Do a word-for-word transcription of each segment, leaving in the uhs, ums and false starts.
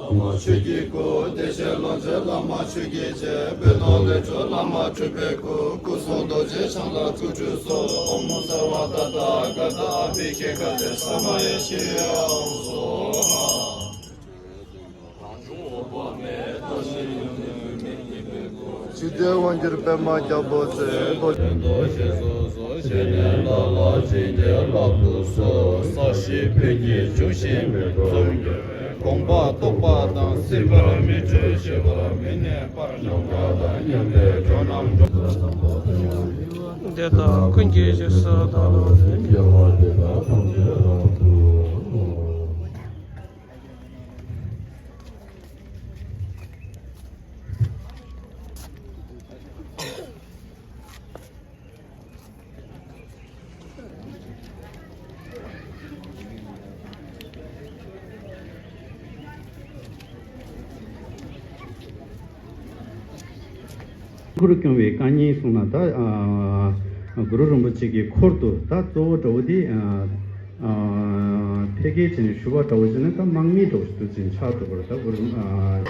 བླ་མ་ཆོས་ཀྱི་སྐུ། བདེ་གཤེགས་ལོངས་སྤྱོད་བླ་མ་ཆོས་ཀྱི་རྗེ། དཔལ་མཐོང་ལྷུན་གྲུབ་བླ་མ་སྤྲུལ་པའི་སྐུ། སྐུ་གསུང་རྡོ་རྗེ་འཆང་ལ་བརྩོན་འགྲུས་སོ། ཨོཾ་སརྦ་ཏ་ཐཱ་ག་ཏ་ཨ་བྷི་ཥེ་ག་ཏེ་ས་མ་ཡེ་ཤེས་ཡེ་ཨོཾ་སྭཱ་ཧཱ། ཆོས་རྒྱལ་དབང་སྒྱུར་པདྨ་རྒྱལ་པོ་མཛད། ཞེས་སོགས་སོ་ཞེས་ནས་བདག་ལ་བྱིན་གྱིས་བརླབ་ཏུ་གསོལ། ས་གཞི་འཕེལ་འགྱུར་འབྱུང་ཞིང་མི་རྟོག་འགྱུར་བའི་དགོངས་པ་རྟོགས་པ་དང་། སྲིད་པར་མི་འཁྲུལ་ཞི་བར་མི་གནས་པར། ནམ་མཁའ་དང་མཉམ་པའི་འགྲོ་རྣམས་འགྲོ། དེ་དག་ཀུན་གྱི་རྗེས་སུ་བདག་སློབ་ཅིང་། དགེ་བ་འདི་དག་ཐམས་ཅད་རབ་ཏུ། འཁོར་སྐྱོང་བའི་བཀའ་རྙིང་གསུངས་ན། ད་ཨ་གུ་རུ་རིན་པོ་ཆེ་གི་འཁོར་དུ་ད་གཙོ་བོ་འདྲ་བོ་དེ་ཨ་ཨ་ཕལ་སྐད་བྱས་ནས་ཞུ་བ་འདྲ་བོ་བྱས་ན་ད་དམག་མི་འདྲ་བོ་ཞིག་ཏུ་ཅིག་ཆགས་འགྲོ་གི་རེད། ད་གུ་རུ་ཨ།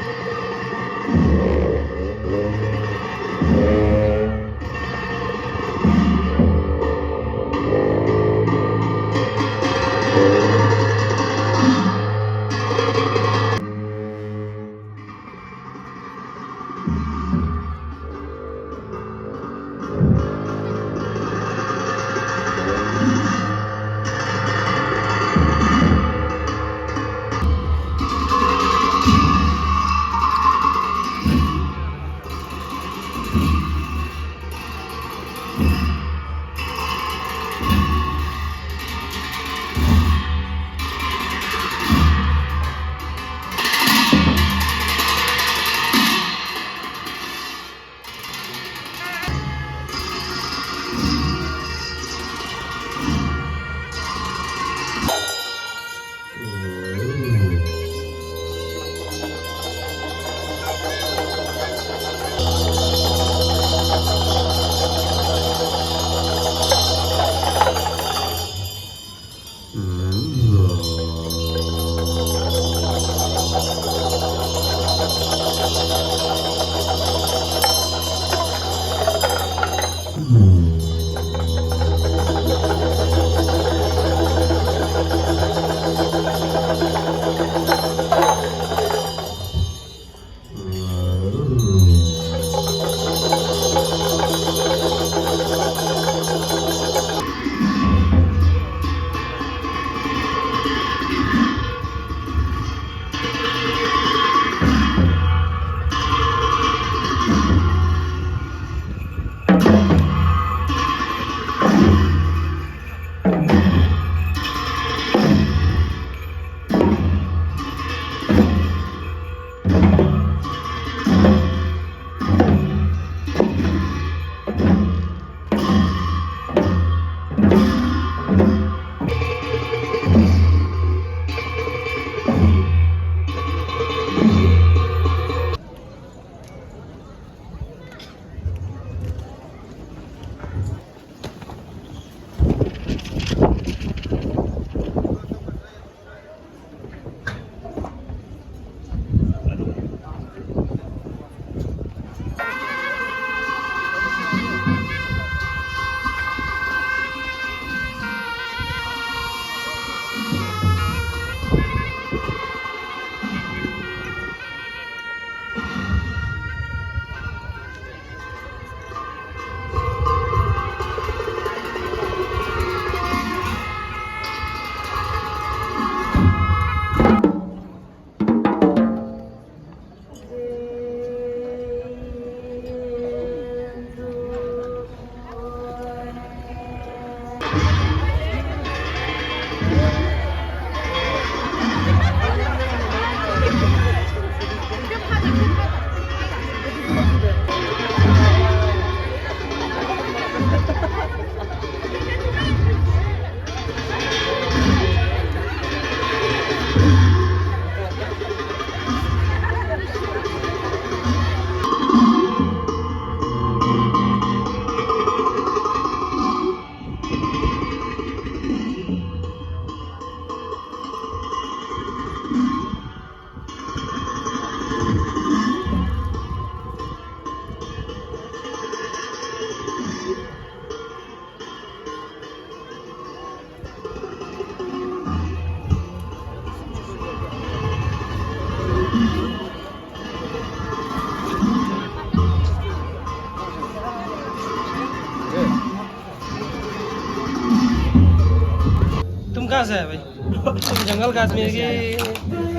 कैसा है भाई? तुम जंगल का आदमी है कि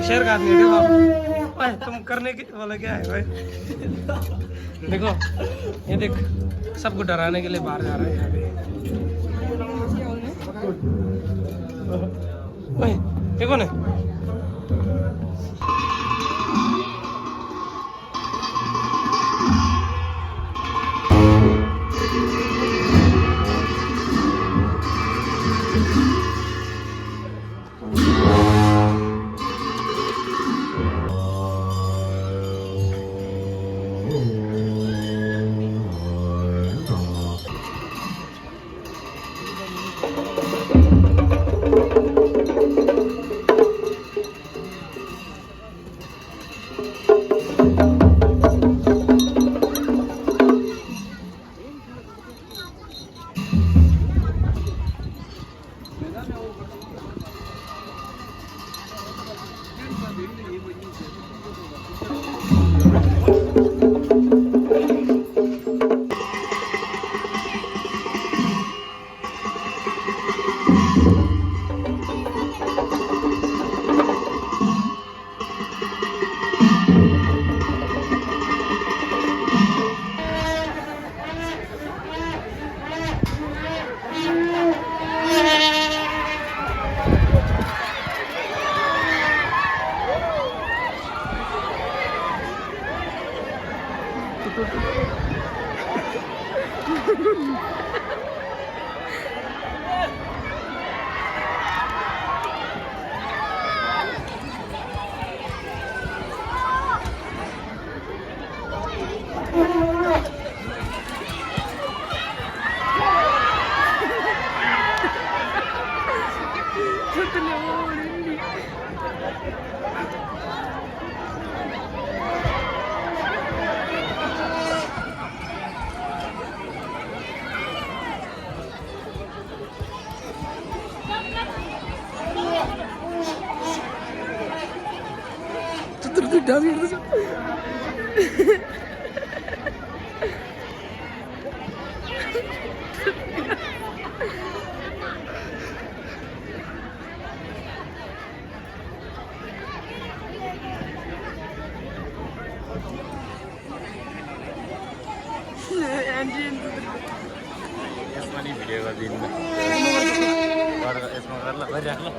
शेर का आदमी है? क्या बात? भाई, तुम करने के वाला क्या है भाई? देखो, ये देख, सबको डराने के लिए बाहर जा रहा है यहाँ पे। ओए, ये कौन है? यसमा नि भिडियो गरिदिनु। गरेर यसमा गरेर ल, गरिराख ल।